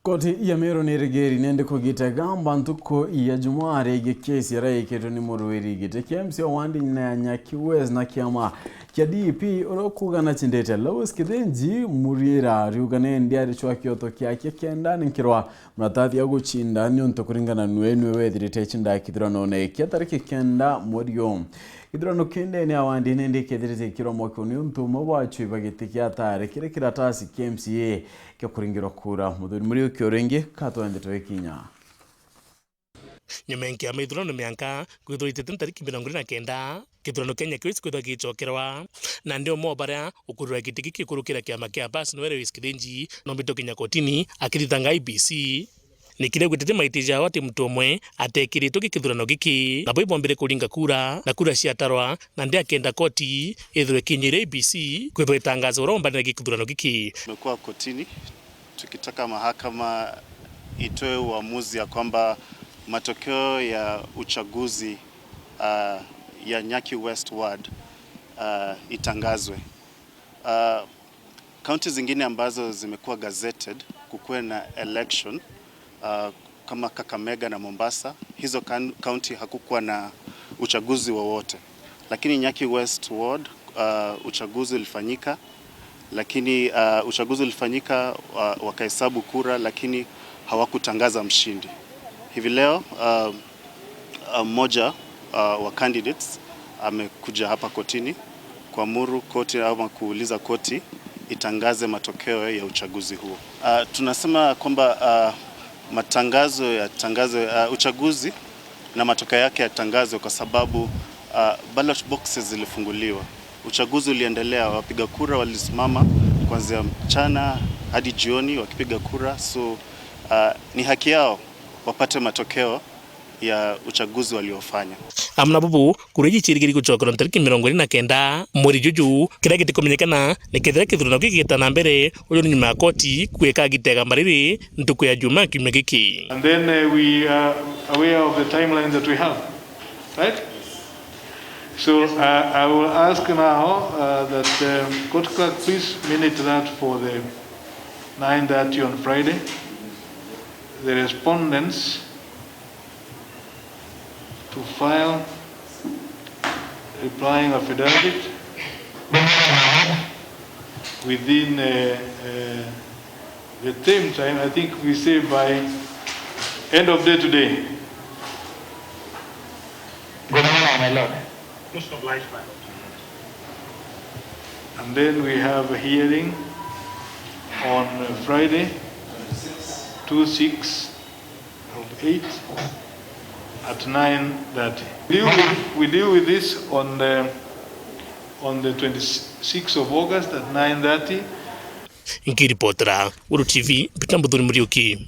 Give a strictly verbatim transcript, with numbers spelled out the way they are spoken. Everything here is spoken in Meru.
Koti ya Meru ni irigiri nende kugitega mba ntuku ya Jumaa rigiĩ kesi iria ikitwe ni murwiri giti kia M C A wa wandi ya Nyaki West na kiama kia D P, uria ukuuga na cindite Lewis Kithinji Muriira, riuga ni ndiari cwa kioto kiake kenda ninkirwa muratathi ya gucinda, niuntu kuringana nwe nwe wethirite cinda kithuranone kia tariki kenda mweri uyu. Githurano kindi ni awandi nindi kethirite ikirwa mwaki niuntu umwe bwa acwi ba giti kia atari kiri kiratasi kia M C A kia kuringirwa kura. Muthuri Muriuki uringi katwendete wikinya. Nyuma ya nkiama ithurano mianka kwithwa itete ntariki mirongo iri na kenda, kithurano kia Nyaki West kwithwa gicokerwa. Na ndi umwe o baria ukurira giti giki kurukira kiama kia Abas Noel West Kithinji, nombitwe kinya kotini akithitanga I E B C. Ni kiria gwitite maiti jao ati muntu umwe atekiritwe gi kithurano giki, nabo ibombire kuringa kura, na kura ciatarwa, na ndi akenda koti ithwe kinyire I E B C kwithwa itangaza uria umbanire gi kithurano giki. Tumekuwa kotini tukitaka mahakama itoe uamuzi ya kwamba matokeo ya uchaguzi, ah, ya Nyaki West Ward, ah, itangazwe. Ah, kaunti zingine ambazo zimekuwa gazetted kukuwe na election, ah, kama Kakamega na Mombasa, hizo kan-, kaunti hakukuwa na uchaguzi wowote. Lakini Nyaki West Ward, ah, uchaguzi ulifanyika, lakini, ah, uchaguzi ulifanyika, wa-, wakahesabu kura, lakini hawakutangaza mshindi. Hivi leo, ah, ah, mmoja, ah, wa candidates amekuja hapa kotini kuamuru koti ama kuuliza koti itangaze matokeo ya uchaguzi huo. Ah, tunasema kwamba, ah, matangazo yatangazwe, ah, uchaguzi na matokeo yake yatangazwe kwa sababu, ah, ballot boxes zilifunguliwa. Uchaguzi uliendelea, wapiga kura walisimama kuanzia mchana hadi jioni wakipiga kura. So, ah, ni haki yao wapate matokeo ya uchaguzi waliofanya. Amwe na bubu, kura iji ciirigiri gucokerwa ntariki mirongo iri na kenda mweri juju, kiria gitikumenyekana ni kethira kithurano giki gita na mbere, uju ni nyuma ya koti kwika gitega mariri ntuku ya Jumaa kiumia giki. And then, uh, we are aware of the timeline that we have, right? So, uh, I will ask now, uh, that, um, court clerk please minute that for the nine thirty on Friday. The respondents to file replying affidavit within, uh, uh, the same time, I think we say by end of day today. Good morning, my lord. Most obliged, my lord. And then we have a hearing on, uh, Friday, two six of eight at nine thirty. We deal with, we deal with this on the, on the twenty-sixth of August at nine thirty. Nkiripotera Uru T V, Peter Muthuri Muriuki.